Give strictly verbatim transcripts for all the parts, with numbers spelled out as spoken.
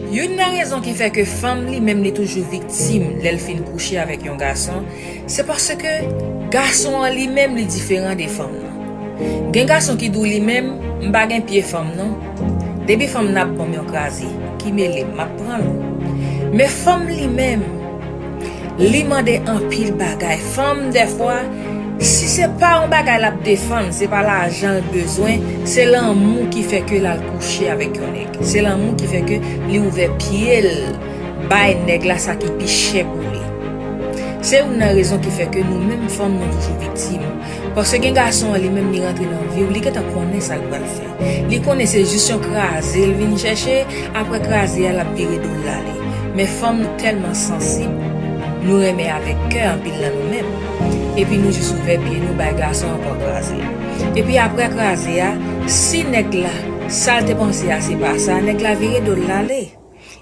Youn nan rezon ki fè ke fanm li menm li toujou viktim lè l fin kouche avèk yon gason, se paske gason an li menm li diferan de fanm nan. Gen gason ki di w li menm, "M pa gen pye fanm non. Depi fanm nan ap ban m yon kraze, ki mele m, m ap pran l." Men fanm li menm, li mande anpil bagay. Fanm, dèfwa, si se pa yon bagay l ap defann, se pa lajan l bezwen, se lanmou ki fè ke l al kouche avèk yon nèg. Se lanmou ki fè ke li ouvè pye l bay nèg la sa ki pi chè pou li. Se youn nan rezon ki fè ke nou menm fanm nou toujou viktim. Paske gen gason an li menm li rantre nan vi w, li gentan konnen sa l pral fè. Li konnen se jis yon kraze l vin chèche, apre kraze a l ap vire do l l ale. Men fanm nou tèlman sansib, nou renmen avèk kè anpil nan nou menm. Epi nou jis ouvè pye nou bay gason an pran kraze. Epi apre kraze a, si nèg la, sa l te panse a se pa sa, nèg la vire do l l ale.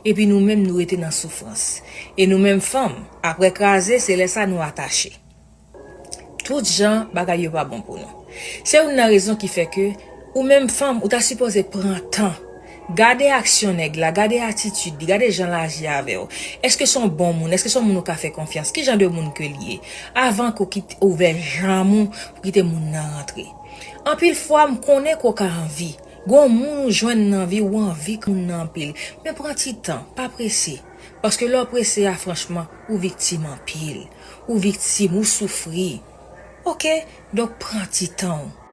Epi nou menm nou rete nan soufrans. E nou menm fanm, apre kraze, se lè sa nou atache. Tout jan bagay yo pa bon pou nou. Se youn nan rezon ki fè ke ou menm fanm, ou ta sipoze pran tan. Gade aksyon nèg la, gade atitid li, gade jan l aji avè w. Èske se yon bon moun? Èske se yon moun ou ka fè konfyans? Ki jan de moun ke l ye? Avan ke w kite ouvè janm ou pou kite moun nan rantre. Anpil fwa, m konnen ke w ka anvi. Gon moun ou jwenn nan vi, ou anvi moun nan anpil. Men pran ti tan, pa prese. Paske lè w prese a, franchman, ou viktim anpil. Ou viktim, ou soufri. Oke? Donk, pran ti tan w.